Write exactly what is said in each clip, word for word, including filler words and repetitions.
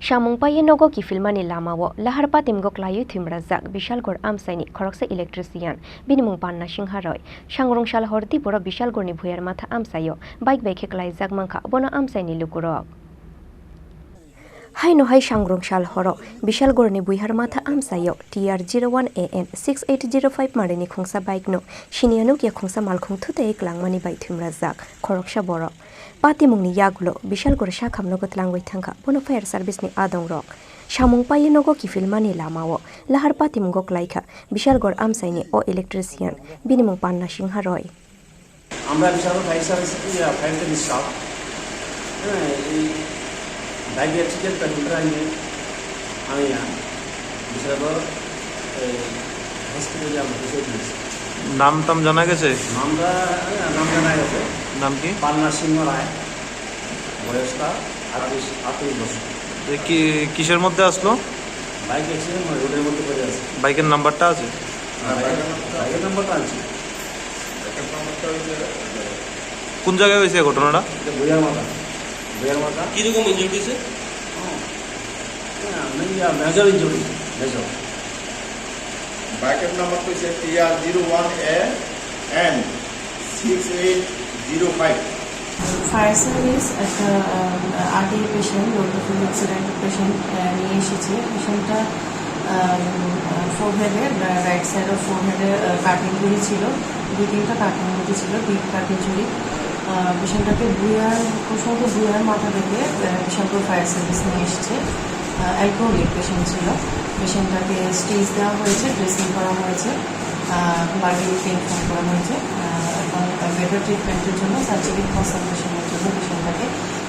Samung paiwi nogo kiphilmani lamao lahar patimgo klaiwi thwimrajak Bishalgor amchaini khoroksa electrician, bini mung Panna Singha Roy. Sangrong sal hor diboro Bishalgorni Bhuiyarmatha amchaio bike bai khe klaijak mankha bono amchaini lukurok. Haino hai sangrong sal horo Bishalgorni Bhuiyarmatha amchaio T R zero one A N six eight zero five marini khungsa bike no siniya nukya khungsa malkhung thutaiwi klangmani bai thwimrajak khoroksa borok. Patimungni yagulo Bishalgor sakhamno gwtlangwi thangkha, bono fire service ni adongrok. Samung paiwi nogo kiphilmani lamao lahar patimungo klaikha Bishalgor amchaini o electrician, bini mung Panna Singha Roy. আমরা বিশাল fire service, ইয়া, fire service staff. হ্যাঁ, এই bike accident পেশেন্টরা আমি, আমি, আহ, বিশালগড়, এই, হসপিটালে আমরা পৌঁছে দিয়েছি। নাম টাম জানা গেছে? নামটা, হ্যাঁ, নাম জানা গেছে। নাম কি? পান্না সিংহ রায়, বয়সটা আঠাশ, আঠাশ বছর। এ কি, কিসের মধ্যে আসলো? বাইক অ্যাক্সিডেন্ট, মানে, রোডের মধ্যে পড়ে আছে। বাইকের নাম্বারটা আছে? হ্যাঁ, বাইকের, বাইকের নাম্বারটা আছে। কোন জায়গায় হয়েছে ঘটনাটা? এটা বইয়ার মাথা। বইয়ার মাথা। কিরকম ইনজুরি হয়েছে? হ্যাঁ। হ্যাঁ, মানে, ইয়া, মেজর ইনজুরি, মেজর। বাইকের নাম্বার তো হচ্ছে T R zero one A N six eight zero five। Fire service একটা, আহ, আগে patient, road traffic accident patient, আহ, নিয়ে এসেছে। পেশেন্টটা, আহ, ফোরহেডে, আহ, রাইট সাইড অফ ফোরহেডে, আহ, কাট ইনজুরি ছিল, দুই তিনটা কাট ইনজুরি ছিল, ডিপ কাট ইনজুরি। আহ, পেশেন্টটাকে ভুইয়ার, প্রসঙ্গ ভুইয়ার মাথা থেকে, আহ, বিশালপুর ফায়ার সার্ভিস নিয়ে এসেছে। আহ, অ্যালকোহলিক পেশেন্ট ছিল। পেশেন্টটাকে স্টিচ দেওয়া হয়েছে, ড্রেসিং করা হয়েছে, আহ, বাড়ি পেইন ফোন করা হয়েছে। আহ, এখন বেটার ট্রিটমেন্টের জন্য, সার্জিক্যাল কনসালটেশনের জন্য পেশেন্টটাকে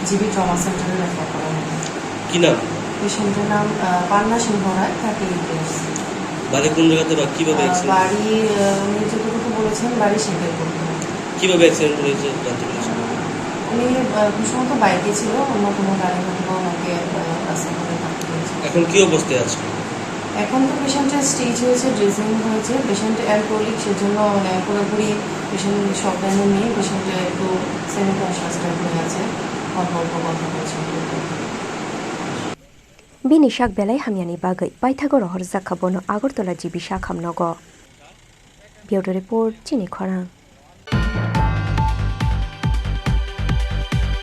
জিবি ট্রমা সেন্টারে রেফার করা হয়েছে। কি নাম? পেশেন্টের নাম, আহ, পান্না সিংহ রায়, থার্টি এইট ইয়ার্স। বাড়ি কোন জায়গাতে বা কিভাবে আহ, অ্যাক্সিডেন্ট? বাড়ি, আহ, উনি যতটুকু বলেছেন, বাড়ি শেখেরপুর। কিভাবে অ্যাক্সিডেন্ট হয়েছে জানতে পেরেছেন? উনি, আহ, সম্ভবত বাইকে ছিল, অন্য কোনো গাড়ি হয়তো বা ওনাকে, আহ, রাস্তার মধ্যে ধাক্কা দিয়েছে। এখন কি অবস্থায় আছে? এখন তো পেশেন্টের স্টিচ হয়েছে, ড্রেসিং হয়েছে। পেশেন্ট অ্যালকোহলিক, সেজন্য, মানে, পুরোপুরি পেশেন্ট সজ্ঞানে নেই। পেশেন্ট একটু সেমি কনশিয়াস টাইপ হয়ে আছে, অল্প অল্প কথা বলছে। Bini sak belai hamyani bagwi paithago rohorjak kha bono Agartala G B sakhamnogo. Bureau Report, Chini Khorang.